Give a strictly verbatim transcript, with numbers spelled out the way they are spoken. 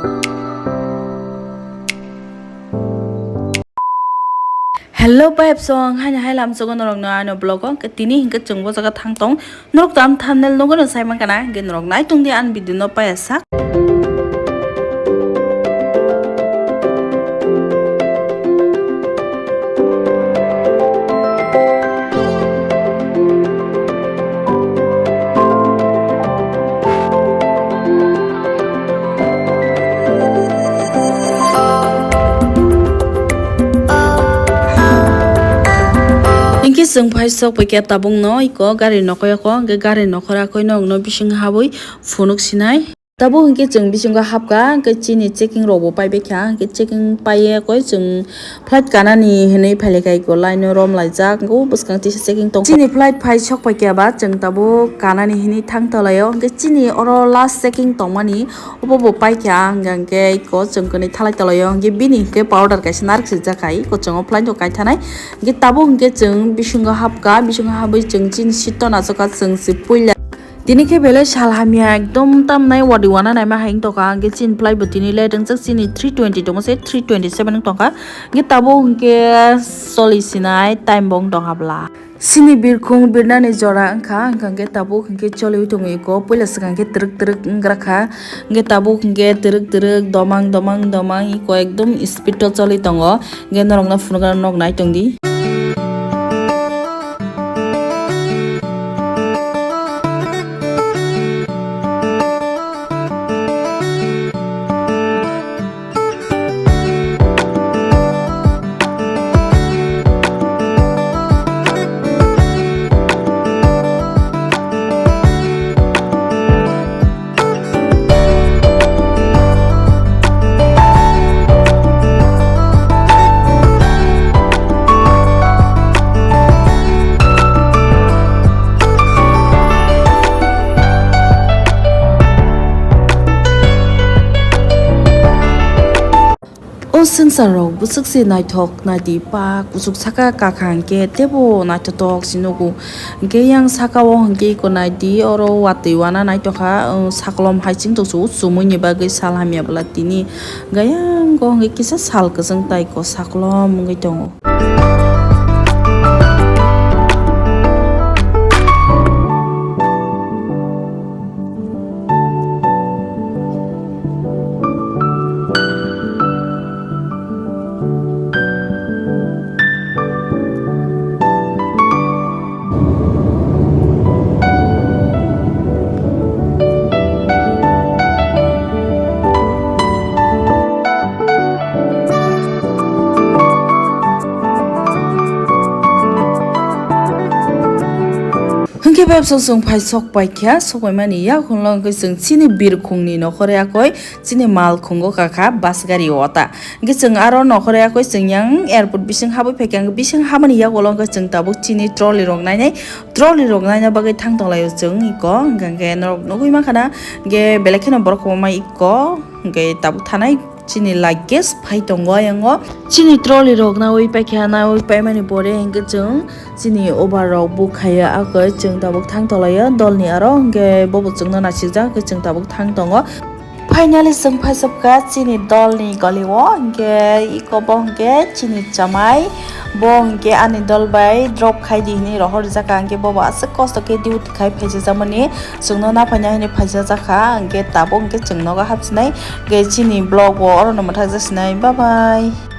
Hello, vibes song, haino hai lamsogo norokno ano vlog o, hwnkhe tini hwnkhe chwng bo jaga thang tong, norok to ang thumbnail nugwi no sai mankha na, hwnkhe norok nai tongdi ani video no paiya sak. Hinkhe chwng phai sok paikha tabukno iko gari nokhorya kho, hwnkhe gari nokhorya khe norokno bising habwi phunuk sinai. Tabuk hinkhe chwng bisingo hapkha, hinkhe chini checking rokbo paibaikha, hinkhe checking paiya khe chwng flight kanani hinwi phailaikhai ko line o rom laijak, o bwskang tisa checking tong. Chini flight phai sok paikha ba chwng tabuk kanani hinwi thang tonglaio, hinkhe chini oro last checking tongmani obo bo paikha, hwnkhe iko chwng kwnwi thalai tonglaio, hinkhe bini hinkhe powder kaisa narik swijak hai, iko chwng o flight o kaithanai, hinkhe tabuk hinkhe chwng bisingo hapkha, bisingo habwi chwng chini seat o nachukha, chwng se puila. Tini khe belai sal hamya ekdom tamnai wadi wana naima hai wng tongkha, hwnkhe chini flight bo tini late wngjak, chini three twenty tongma se three twenty seven wng tongkha, hwnkhe tabuk hwnkhe choli sinai time bo wng tongkha bwla. Chini birkhung birnani jora wngkha, wngkha hwnkhe tabuk hwnkhe choliwi tongo iko, puila swkang khe twrwk twrwk wngrakha, hwnkhe tabuk hwnkhe twrwk twrwk domang domang domang iko ekdom speed o choli tongo. Hwnkhe norokno phunukna nok nai tongdi. O swngchar rok bwswk se naithok naidi pak, kuchuk saka kakha hwnkhe teibo naithotok se nugo. Hwnkhe yang saka o hwnkhe iko naidi oro watwi wana naitokha, sakolom hai chwng tongsu chumui ni bagwi sal hamya bwla tini. Hwnkhe yang o hwnkhe kisa sal kwchwng tai ko sakolom wngwi tongo. Hwnkhe bebsa chwng phai sok paikha, sok paimani yakhungo hwnkhe chwng chini birkhungni nokhorwi yakoi chini malkhungo kakha bus gari o ta. Hwnkhe chwng aro nokhorwi yakoi chwng yang airport bising habwi phaikha, hwnkhe bising habmani yagulo hwnkhe chwng tabuk chini trolley rok nainai, trolley rok naina bagwi thang tonglaio chwng iko, hwnkhe norok nugwi mankha na, hwnkhe belai kheno borok kwbangma iko, hwnkhe tabuk thanai. Chini luggage phai tongo ayango. Chini trolley rok nawi paikha, nawi paimani pore hwnkhe chwng chini over rok book khaiya, akoi chwng tabuk thang tonglaio dolni aro, hwnkhe bobo chwngno naisijak, hwnkhe chwng tabuk thang tongo. Finally chwng phaisokha chini dolni golio, hwnkhe iko bo hwnkhe chini chamai, bo hwnkhe ani dol bai drop khaidi hinwi rohor rijak, hwnkhe bobo aswk kosto khe duty khai phaijak jakmani. Chwngno naphaina hwnwi phaisa jakha, hwnkhe tabuk hwnkhe chwng nogo hapsinai, hwnkhe chini vlog bo orono mwthak jasinai, bye bye.